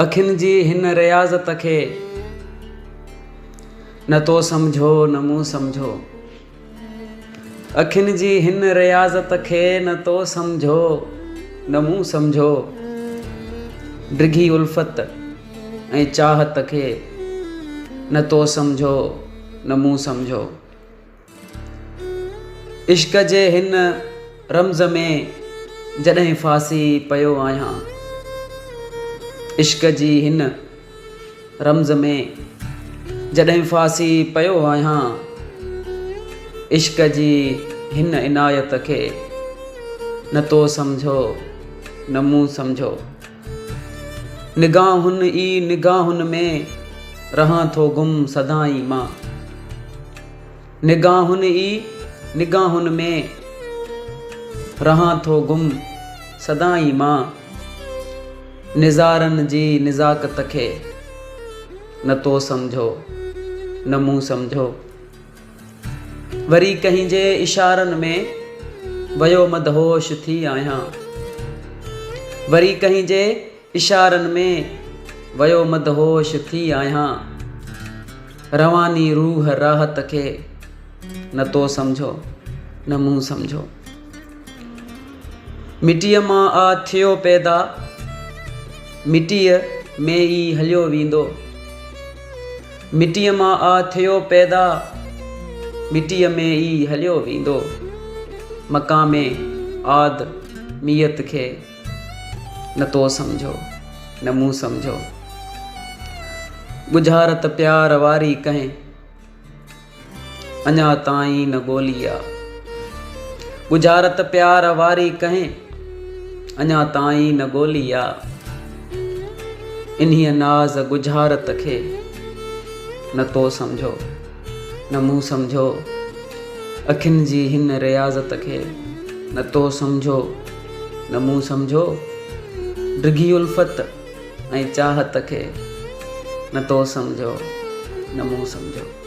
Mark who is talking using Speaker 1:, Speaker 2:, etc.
Speaker 1: اکين جي هن رياضت کي نه تو سمجهو نه مون سمجهو. اکين جي هن رياضت کي نه تو سمجهو نه مون سمجهو. ڊگهي الفت ۽ چاهت کي نه تو سمجهو نه مون سمجهو. عشق جي هن رمز ۾ جڏهن ڦاسي پيو آهيان. عشق جي هن رمز ۾ جڏهن ڦاسي پيو آهيان. عشق جي هن عنايت کي نه تو سمجهو نه مون سمجهو. نگاهن ئي نگاهن ۾ رهان ٿو گم سدائين مان. نگاهن ئي نگاهن ۾ رهان ٿو گم سدائين مان. نظارن جي نزاڪت کي نه تو سمجهو نه مون سمجهو. وري ڪنهن جي اشارن ۾ ويو مدهوش ٿي آهيان. وري ڪنهن جي اشارن ۾ ويو مدهوش ٿي آهيان. رواني روح راحت کي نه تو سمجهو نه مون سمجهو. مٽيء مان آ ٿيو پيدا، مٽيء ۾ ئي هليو ويندو. مٽيء مان آ ٿيو پيدا، مٽيء ۾ ئي هليو ويندو. مقام آد ميت کي نه تو سمجهو نه مون سمجهو. ڳجهارت پيار واري ڪنهن اڃا تائين نه ڳولي آ. ڳجهارت پيار واري ڪنهن اڃا تائين نه ڳولي آ. انهيء ناز ڳجهارت کي نه تو سمجهو نه مون سمجهو. اکين جي هن رياضت کي نه تو سمجهو نه مون سمجهو. ڊگهي الفت ۽ چاهت کي نه تو سمجهو نه مون سمجهو.